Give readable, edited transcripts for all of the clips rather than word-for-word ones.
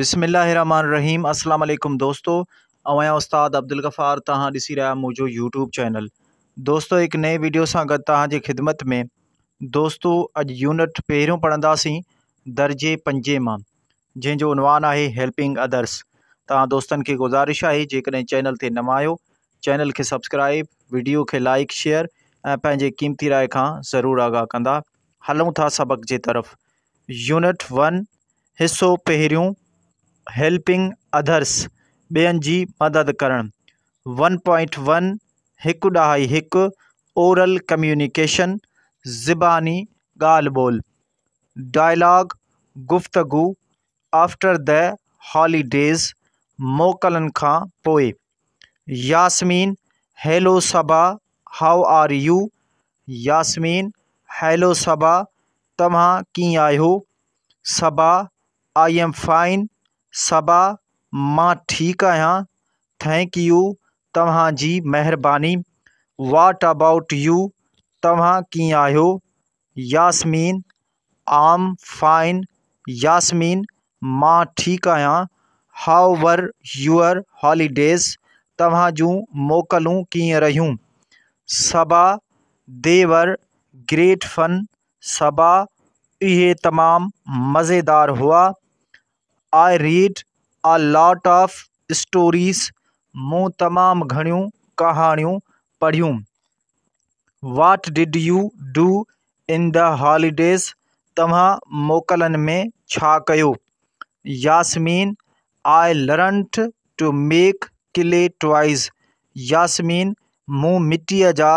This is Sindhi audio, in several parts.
بسم الله الرحمن الرحيم السلام عليڪم دوستو آئون آهيان استاد عبدالغفار توهان ڏسي رهيا منهنجو يوٽيوب چينل دوستو هڪ نئين ويڊيو سان گڏ توهان جي خدمت ۾ دوستو اڄ يونٽ پهريون پڙهنداسين درجي پنجين مان جنهن جو عنوان آهي هيلپنگ ادرس توهان دوستن کي گذارش آهي جيڪڏهن چينل تي نوان آهيو چينل کي سبسڪرائب ويڊيو کي لائڪ شيئر ۽ پنهنجي قيمتي راء کان ضرور آگاهه ڪندا هلون ٿا سبق جي طرف يونٽ ون حصو پهريون، هيلپنگ اڌرس، ٻين جي مدد ڪرڻ. ون پوائنٽ ون، هڪ ڏهائي هڪ، اورل ڪميونيڪيشن، زباني ڳالهه ٻولهه. ڊائلاگ، گفتگو، آفٽر the holidays, موڪلن کان پوء. Yasmin, hello Saba, how are you? Yasmin, hello Saba, توهان ڪيئن آهيو؟ صبا، I am fine صبا، مان ٺيڪ آهيان، thank you توهان جي مهرباني، what about you توهان ڪيئن آهيو؟ ياسمين، I'm fine Yasmin, مان ٺيڪ آهيان، هائو ور your holidays توهان جون موڪلون ڪيئن رهيون؟ Saba, they were great fun Saba, اهي تمام مزيدار هئا. I read a lot of stories مون تمام گهڻيون ڪهاڻيون پڙهيون. What did you do in the holidays توهان موڪلن ۾ ڇا ڪيو؟ Yasmin, I learnt to make clay toys Yasmin, مون مٽيء جا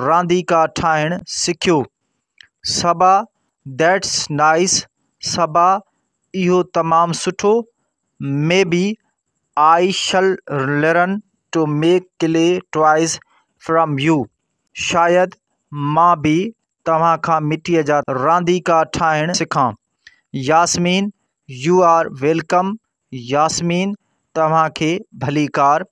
رانديڪا ٺاهڻ سکيو. صبا، that's nice صبا، اهو تمام سٺو. Maybe I shall learn to make clay toys from you شايد مان به توهان کان مٽيء جا رانديڪا ٺاهڻ سکان. Yasmin, you are welcome Yasmin, توهان کي ڀليڪار.